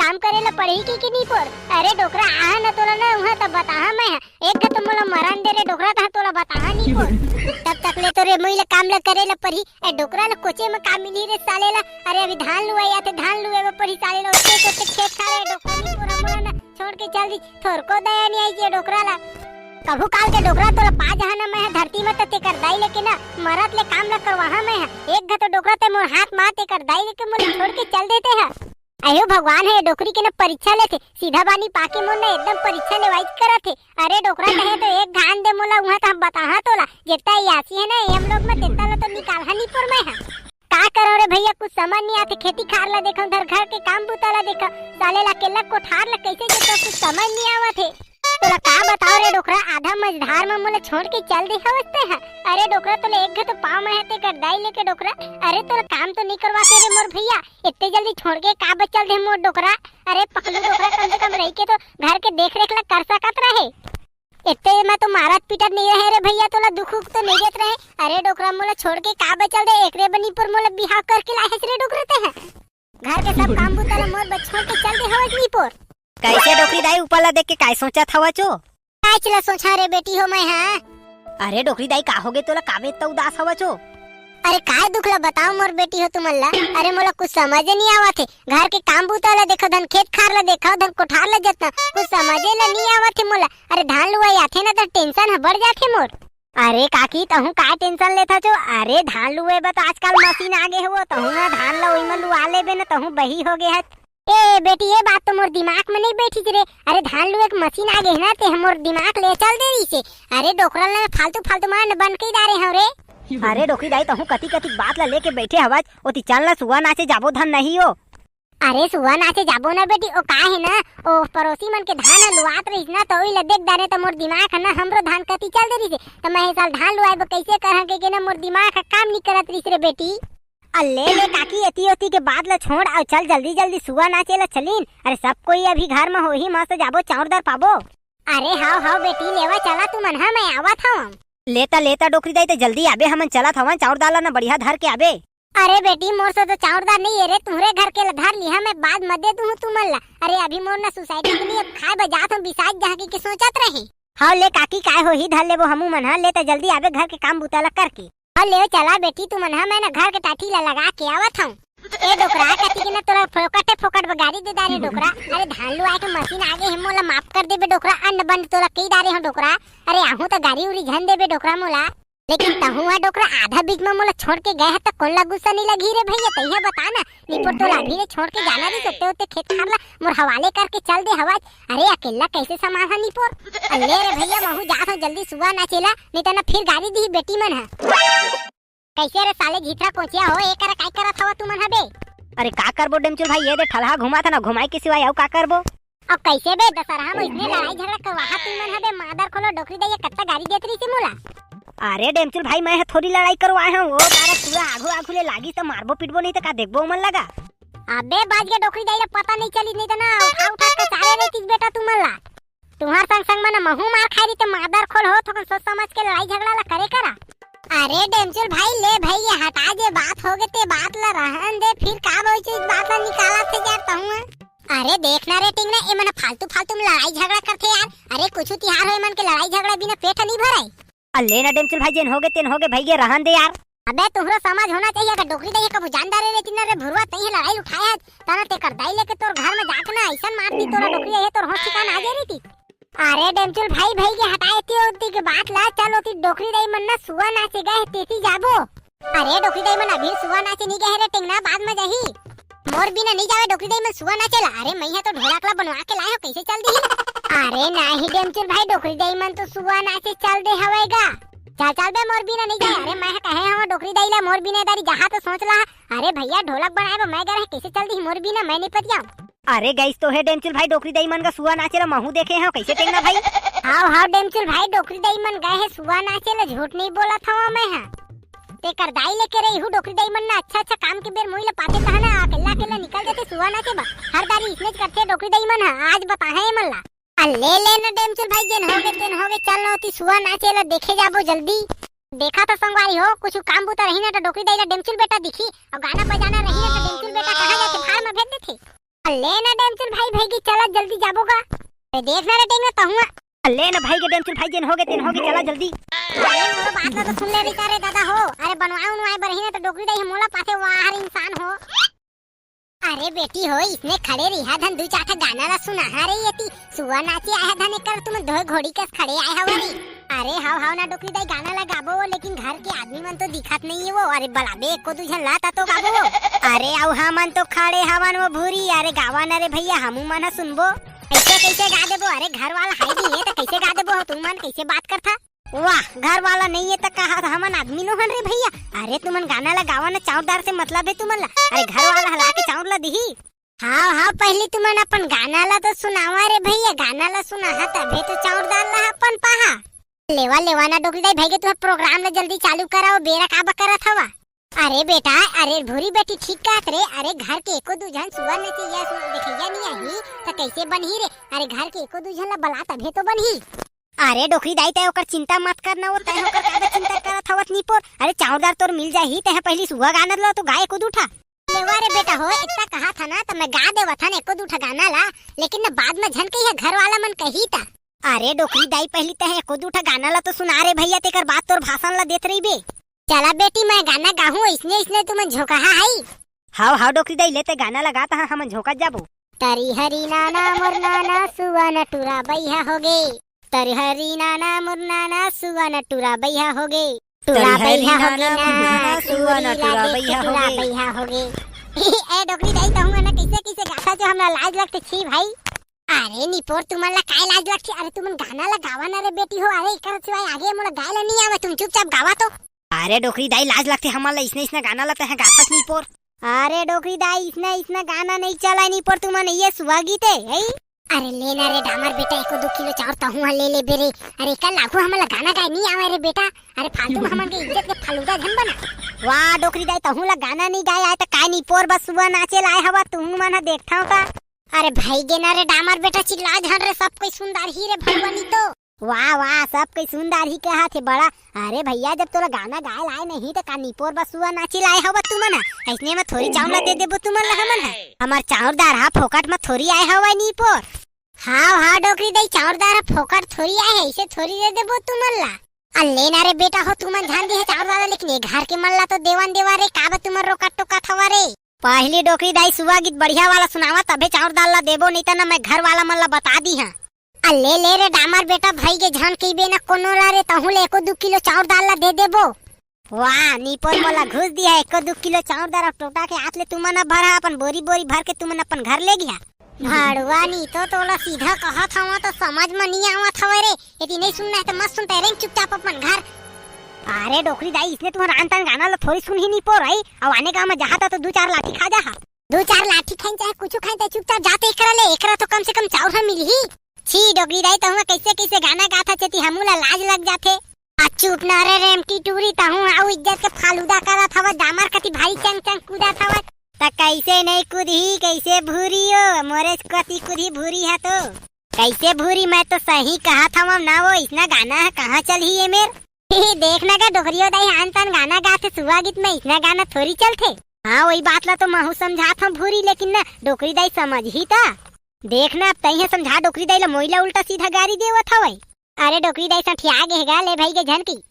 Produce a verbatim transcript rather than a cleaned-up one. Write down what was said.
काम करे ला पड़ही कि, कि नी पोर? अरे डोकरा, आहा न तोला न उहाँ त बताहा मैं हा। एक घ तो मोला मरन दे रे डोकरा, तहाँ तोला बताहा नी पोर। तब तक ले तो रे मुई ला काम ला करे ला पड़ही। ए डोकरा ला कोचे में काम मिलही रे साले ला? अरे अभी धान लुवाई आथे, धान लुवाए बर पड़ही साले ला। ओते, ओते खेत खार हे डोकरा, नी पोर, मोला न छोड़ के चल दी। थोरको दया नी आइस ये डोकरा ला। कभू काल के डोकरा तोला पा जहाँ न मैं हा धरती में, त तेकर दाई लेके न मरत ले काम ला करवाहा मैं हा। एक घ तो डोकरा ते मोर हाथ मार, तेकर दाई लेके मोला छोड़ के चल देते हा। अयो भगवान हे, डोकरी के न परीक्षा लेथे, सीधा बानी पाके मोर न एकदम परीक्षा लेवाई करत हे। अरे डोकरा कहे तो एक घ आन दे मोला, उहाँ त हम बताहा तोला, जेतना यासी हे न ए हम लोग में, तेतना ला तो निकालहा नी पोर मैं हा। का करो रे भैया, कुछ समझ नी आथे, खेती खार ला देखो, उधर घर के काम बूता ला देखो, साले ला अकेला कोठार ला कैसे देखो, कुछ समझ नी आवत हे। तोला का बताओ रे डोकरा, आधा मझधार में मोला छोड़ के चल दे हवस ते हा। अरे डोकरा, तोला एक घ तो पाँव में हे तेकर दाई लेके डोकरा। अरे तोला काम तो नी करवाते रे मोर भैया, इतने जल्दी छोड़ के का बचल दे मोर डोकरा? अरे पकलू डोकरा कम से कम रही के तो घर के देख रेख ला कर सकत रहे। इतने में तो मारत पीटत नहीं रहे रे भैया, तोला दुख उख तो नहीं देत रहे। अरे डोकरा, मोला छोड़ के का बचल दे, एकरे बर नी पोर मोला बिहाव करके लाए हस रे डोकरा ते हा। घर के सब काम बूता ला मोर बर छोड़ के चल दे हवस नी पोर। कैसे डोकरी दाई, ऊपर ला देख के काय सोचत हवच ओ? काच ला सोचा रे बेटी हो मैं हा। अरे डोकरी दाई, का होगे तोला, काबर इतना उदास हवच ओ? अरे काय दुख ला बताओ मोर बेटी हो तुमन ला। अरे मोला कुछ समझ नी आवत हे। घर के काम बूता ला देखो, धन खेत खार ला देखो, धन कोठार ला जतना, कुछ समझे ला नी आवत हे मोला। अरे धान लुवाई आथे ना त tension ह बढ़ जाथे मोर। अरे काकी, तहूँ काय tension लेथच ओ? अरे धान लुए बर त आजकल मशीन आगे हे वो, तहूँ ह धान ला ओई म लुआ लेबे न, तहूँ बही होगे हच। ए बेटी, ये बात तो मोर दिमाग में नहीं बैठिस रे। अरे धान लुए के मशीन आगे हे ना, ते ह मोर दिमाग ले चल दे रहिसे। अरे डोकरा ला फालतू फालतू मान बन के डारे हव रे। अरे डोकरी दाई, तहूँ कति कति बात ला लेके बैठे हवच, ओती चल ना सुआ नाचे जाबो धन नहीं ओ। अरे सुआ नाचे जाबो ना बेटी, ओ का हे ना, ओ पड़ोसी मन के धान ह लुआत रहिस ना, त ओही ला देख डारे त मोर दिमाग ह ना हमरो धान कति चल दे रहिसे। त मैं ए साल धान लुआए बर कैसे करहूँ कहिके ना मोर दिमाग ह काम नी करत रहिस रे बेटी। अल्ले ले काकी, एती ओती के बात ला छोड़ अउ चल जल्दी जल्दी सुआ नाचे ला चलिन। अरे सब कोई अभी घर म होही, मस्त जाबो चाउर दार पाबो। अरे हव हव बेटी, लेवा चला तुमन हा, मैं आवत हव। लेता लेता डोकरी दाई, त जल्दी आबे, हमन चलत हवन, चाउर दार ला ना बढ़िया धर के आबे। अरे बेटी, मोर से तो चाउर दार नहीं हे रे, तुहरे घर के ला धर लिहा, मैं बाद म दे दूहूँ तुमन ला। अरे अभी मोर ना सोसाइटी के लिए खाए बर जात हूँ, बिसात जहाँ की, की सोचत रहे। हव ले काकी, काय होही, धर लेबो हमू मन हा। ले त जल्दी आबे घर के काम बूता ला करके। हव ले चला बेटी, तुमन हा, मैं ना घर के टाटी ला लगा के आवत हूँ। ए डोकरा, कति के ना तोला फोकट हे, फोकट बर गारी दे डारे डोकरा। अरे धान लुआए के मशीन आगे हे, मोला माफ कर देबे डोकरा, अन्न बन्न तोला कही डारे हूँ डोकरा। अरे आहूँ त गारी उरी झन देबे डोकरा मोला। लेकिन तहूँ हा डोकरा, आधा बीच म मोला छोड़ के गए हा त कोन ला गुस्सा नहीं लगही रे भैया, तइहा बता ना। निपोर तोला अभी ले छोड़ के जाना रहिस, ओते ओते खेत खार ला मोर हवाले करके चल दे हवच। अरे अकेला कैसे संभालहा निपोर? अल्ले रे भैया, महूँ जात हूँ जल्दी सुआ नाचे ला, नहीं त ना फिर गारी दिही बेटी मन हा। कैसे रे साले झिथरा कोचिया हो, ए करा काय करत हवा तुमन हा बे? अरे का करबो डेमचुल भाई, ये दे ठलहा घुमात हे ना, घुमाए के सिवाय अउ का करबो? अब कैसे बे, दशहरा म इसने लड़ाई झगड़ा करवाहा तुमन हा बे, मादर खोलो डोकरी दाई, कत्ता गारी देत रहिसे मोला। अरे डेमचुल भाई, मैं ह थोड़ी लड़ाई करवाए हूँ, वो तारा पूरा आघू आघू ले लागिस त मारबो पीटबो नहीं त का देखबो ओमन लगा। अबे बाज के डोकरी दाई ला पता नहीं चली, नहीं त ना उठा उठा के चारे रहतीस बेटा तुमन ला। तुहर संग संग म ना महूँ मार खाई रही त मादर खोल हो, थोकन सोच समझ के लड़ाई झगड़ा ला करे करा। अरे डेमचुल भाई, ले भाई ये हटा, जे बात होगे ते बात ला रहन दे, फिर का बोल चीज बात ला निकालत हे यार तहूँ। अरे देख ना रे टिंगना, ए मन फालतू फालतू में लड़ाई झगड़ा करथे यार। अरे कुछु तिहार हो, ए मन के लड़ाई झगड़ा बिना पेट नहीं भराय। अल्ले ना डेमचुल भाई, जेन होगे तेन होगे भैया, रहन दे यार। अबे तुहरो समझ होना चाहिए, अगर डोकरी दाई कभू जान डारे रे तिन्ना रे भुरवा, तइहे लड़ाई उठाए हस, तना तेकर दाई लेके तोर घर में जाके ना अइसन मारती तोरा डोकरी दाई, तोर होश ठिकाना आ जाए रहितिस। अरे डेमचुल भाई, भाई के हटाए ती ओती के बात ला, चल ओती डोकरी दाई मन ना सुआ नाचे गए हे, तेती जाबो। अरे डोकरी दाई मन अभी सुआ नाचे नहीं गए रे टिंगना, बाद में जाही। मोर बिना नहीं जावे डोकरी दाई मन सुआ नाचे ला। अरे मैं ह तो ढोलक ला बनवा के लाए हो, कैसे चल दी? अरे नाही डेमचुल भाई, डोकरी दाई मन तो सुआ नाचे चल दे हवय गा। चल चल बे, मोर बिना नहीं जाए। अरे मैं ह कहे हव डोकरी दाई ला मोर बिना दारी जहाँ तो सोच ला। अरे भैया ढोलक बनाए बर मैं गे रहे, कैसे चल दी मोर बिना, मैं नहीं पतियाव। अरे गइस तो हे डेमचुल भाई, डोकरी दाई मन का सुआ नाचे ला महूँ देखे हव, कैसे टेंगना भाई? हाव हाव डेमचुल भाई, डोकरी दाई मन गए हे सुआ नाचे ला, झूठ नहीं बोलत हव मैं ह। तेकर दाई लेके रही हूँ, डोकरी दाई मन ना अच्छा अच्छा काम के बेर मोई ला पाते तहन अकेल्ला अकेल्ला निकल जाथे सुआ नाचे बर। हर दारी इसनेच करथे डोकरी दाई मन ह, आज बताहे एमन ला। अल्ले ले न डेमचुल भाई, जेन होगे तेन होगे, चल न ओती सुआ नाचे ला देखे जाबो जल्दी। देखा तो संगवारी हो, कुछु काम बूता रही ना तो डोकरी दाई ला डेमचुल बेटा दिखी, अउ गाना बजाना रही ना तो डेमचुल बेटा कहाँ जाथे, भाड़ में भेज देथे। ले ना डेमचुल भाई, भाई की चला जल्दी जाबो गा। अरे देख ना रे टेंगा तहुआ। ले ना भाई के डेमचुल भाई, जेन होगे तेन होगे, चला जल्दी। अरे मोरो बात ला तो सुन ले रही रे दादा हो। अरे बनवाए उनवाए बर ही ना तो डोकरी दाई मोला पाथे वाहर इंसान हो। अरे बेटी हो, इसने खड़े रही हा धन दू चार ठा गाना ला सुना हा रे। एती सुआ नाचे आया धन एकर तुम धोए घोड़ी कस खड़े आए हवा रे। अरे हाव हाव ना डोकरी दाई गाना ला गाबो वो, लेकिन घर के आदमी मन तो दिखत नहीं है वो। अरे बलाबे एको दू झन ला ता तो गाबो वो। अरे अउ हमन तो खड़े हवन वो भूरी, अरे गावा ना रे भैया, हमू मन ह सुनबो। कैसे कैसे गा देबो? अरे घर वाला हाई नहीं है तो कैसे गा देबो? तुम मन कैसे बात करथा? वाह, घर वाला नहीं है तो कहा था हमन आदमी नो हन रे भैया। अरे तुमन गाना ला गावा ना, चाउरदार से मतलब है तुमन ला। अरे घर वाला हला के चाउर ला दिही। हाव हाव, पहले तुमन अपन गाना ला तो सुनावा रे भैया, गाना ला सुना हा तभे तो चाउरदार ला अपन पाहा। लेवा लेवा ना डोकरी दाई भाई के तुहर प्रोग्राम ला जल्दी चालू कराओ, बेरा काबर करत हवा? अरे बेटा, अरे भूरी बेटी ठीक कहत रे। अरे घर के एको दू झन सुअर नचैया सु-, देखैया नहीं आही त कैसे बनही रे? अरे घर के एको दू झन ला बला तभे तो बनही। अरे डोकरी दाई, तै ओकर चिंता मत करना, वो तै ओकर काबर चिंता करत हवत नीपोर। अरे चाउरदार तोर मिल जाही, तै पहली सुआ गाना ला तो गा एको दू ठा। लेवा रे बेटा हो, इतना कहा था ना तो मैं गा देवा था ना एको दू ठा गाना ला, लेकिन न बाद में झन कही घर वाला मन कही ता। अरे डोकरी दाई, पहली तै एको दू ठा गाना ला तो सुना रे भैया, तेकर बाद तोर भाषण ला देत रहिबे। चला बेटी, मैं गाना गाहूँ, इसने इसने तुमन झोंका हा हाई। हाव हाव डोकरी दाई, ले तै गाना ला गा, तहाँ हमन झोंकत जाबो। तरी हरी नाना मोर नाना सुआ न टुरा बैहा होगे। तरी हरी नाना मोर नाना सुआ न टुरा बैहा होगे। टुरा बैहा होगे ना, सुआ न टुरा बैहा होगे। ए डोकरी दाई, तहूँ ना कैसे कैसे गाथा जो हमरा लाज लगथे छी भाई। अरे निपोर, तुमन ला काय लाज लगथे? अरे तुमन गाना ला गावा ना रे बेटी हो। अरे एकर सिवाय आगे मोला गाय ला नहीं आवे, तुम चुपचाप गावा तो। अरे डोकरी दाई, लाज लगथे हमन ला, इसने इसने गाना ला तैं गाथस निपोर। अरे डोकरी दाई, इसने इसने गाना नहीं चला निपोर, तुमन ये सुआ गीत है, है? अरे ले ना रे डामर बेटा, एको दू किलो चाउर तहूँ हा ले ले बे रे। अरे एकर लागू हमन ला गाना गाय नहीं आवे रे बेटा। अरे फालतू में हमन के इज्जत के फालूदा झन बना। वाह डोकरी दाई, तहूँ ला गाना नहीं गाय आए त काय निपोर बस सुआ नाचे लाए हवा, तुहूँ मन हा देखथव का। अरे भाई गे ना रे डामर बेटा, चिल्ला झन रे, सब कोई सुनदार ही रे भगवानी तो। वाह वाह, सब कोई सुनदार ही कहा थे बड़ा। अरे भैया, जब तोला गाना गाए लाए नहीं तो का निपोर बस सुआ नाचे लाए हवा तुमन हा? ऐसने में थोड़ी चाउर ला दे देबो तुमन ला हमन हा। हमार चाउरदार हा फोकट में थोड़ी आए हवा निपोर। हाव हाव डोकरी दाई, चाउरदार हा फोकट थोड़ी आए है, इसे थोड़ी दे देबो तुमन ला। अल्ले ना रे बेटा हो, तुमन ध्यान दे चाउरदार ला, लेकिन ये घर के मन ला तो देवन देवा रे, काबर तुमन रोका टोका थवा रे? पहली डोकरी दाई सुआ गीत बढ़िया वाला सुनावा, तभे चाउरदार ला देबो, नहीं त ना मैं घर वाला मन ला बता दी हाँ। अल्ले ले रे डामर बेटा, भाई के झन कहिबे ना कोनो ला रे, तहूँ ले एको दू किलो चाउरदार ला दे देबो। वाह, निपोर मोला घूस दिया, एको दू किलो चाउरदार अब टोटा के हाथ ले तुमन अब भरा, अपन बोरी बोरी भर के तुमन अपन घर ले गया। भड़वा नी तो तोला सीधा कहत हवा तो समझ में नहीं आवत हवे रे, यदि नहीं सुनना है तो मत सुनते रे चुपचाप अपन घर। अरे डोकरी दाई, इसने तुमन आन तान गाना ला थोड़ी सुनही निपोर आई, अब आने गाँव में जहाँ था तो दू चार लाठी खा जा हा। दू चार लाठी खाइन चाहे कुछ खाइन, ते चुपचाप जाते एकरा ले, एकरा तो कम से कम चाउर हा मिलही। छी डोकरी दाई, तहूँ कैसे कैसे गाना गाथा चेती हमू ला लाज लग जाथे। आ चुप ना रे रेमटी टूरी, तहूँ आऊ इज्जत के फालूदा करत हवत, डामर कति भारी चंग चंग कूदत हवत। त कैसे नहीं कूदही, कैसे भूरी ओ, मोरे कति कूदही भूरी हा तो। कैसे भूरी, मैं तो सही कहत हवं ना वो, इसना गाना हा कहाँ चलही ए मेर। देख ना गा डोकरियो दाई, आन तान गाना गाथे, सुआ गीत में इसना गाना थोड़ी चलथे। हाँ, वही बात ला तो महू समझात हूँ भूरी, लेकिन ना डोकरी दाई समझही ता। देख ना, अब तही समझा डोकरी दाई ला, मोई ला उल्टा सीधा गारी देवत हवय। अरे डोकरी दाई सठिया गे हे गा, ले भाई के झन की।